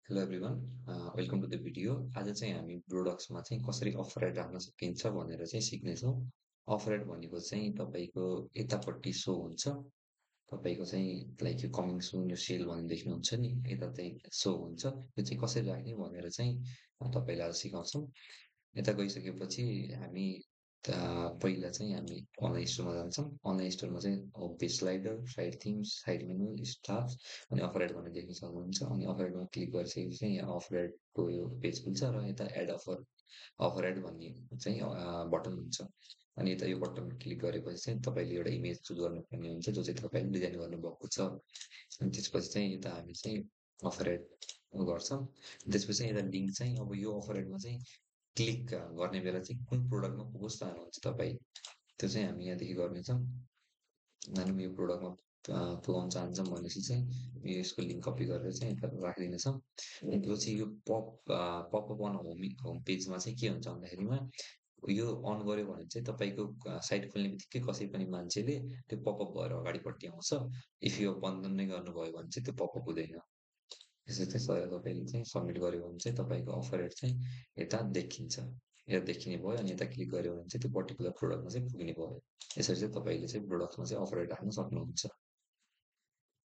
Hello everyone welcome to the video. आज चाहिँ हामी प्रोडक्ट्समा चाहिँ कसरी अफर एड राख्न सकिन्छ भनेर चाहिँ सिक्नेछौँ। अफर एड भनेको चाहिँ तपाईँको यतापट्टि सो हुन्छ, तपाईँको चाहिँ लाइक यो कमिङ सुन यो सेल भनेर देख्नुहुन्छ नि, यता चाहिँ सो हुन्छ। यो चाहिँ कसरी राख्ने भनेर चाहिँ तपाईँलाई आज सिकाउँछौँ। यता गइसकेपछि हामी पहिला चाहिँ हामी अनलाइन स्टोरमा जान्छौँ। अनलाइन स्टोरमा चाहिँ home page slider, side themes, side menu, staff अनि अफर एड भनेर देख्न सक्नुहुन्छ। अनि अफर एडमा क्लिक गरिसकेपछि चाहिँ यहाँ अफर एडको यो पेज खुल्छ र यता एड अफर अफर एड भन्ने चाहिँ बटन हुन्छ। अनि यता यो बटन क्लिक गरेपछि चाहिँ तपाईँले एउटा इमेज चुज गर्नुपर्ने हुन्छ जो चाहिँ तपाईँले डिजाइन गर्नुभएको छ। अनि त्यसपछि चाहिँ यता हामी चाहिँ अफर एड गर्छौँ। त्यसपछि चाहिँ यता लिङ्क चाहिँ अब यो अफर एडमा चाहिँ क्लिक गर्ने बेला चाहिँ कुन प्रोडक्टमा पुगोस् चाहनुहुन्छ तपाईँ, त्यो चाहिँ हामी यहाँदेखि गर्नेछौँ। हामी यो प्रोडक्टमा पुगाउन चाहन्छौँ भनेपछि चाहिँ यसको लिङ्क कपी गरेर चाहिँ यता राखिदिनेछौँ। जो चाहिँ यो पपअप अन होम पेजमा चाहिँ के हुन्छ भन्दाखेरिमा यो अन गर्यो भने चाहिँ तपाईँको साइट खोल्ने बित्तिकै कसै पनि मान्छेले त्यो पपअप भएर अगाडिपट्टि आउँछ। इफ यो बन्द नै गर्नुभयो भने चाहिँ त्यो पपअप हुँदैन। यसरी चाहिँ तपाईँले चाहिँ सबमिट गर्यो भने चाहिँ तपाईँको अफर एड चाहिँ यता देखिन्छ। यहाँ देखिने भयो अनि यता क्लिक गर्यो भने चाहिँ त्यो पर्टिकुलर प्रोडक्टमा चाहिँ पुग्ने भयो। यसरी चाहिँ तपाईँले चाहिँ प्रोडक्टमा चाहिँ अफर एड राख्न सक्नुहुन्छ।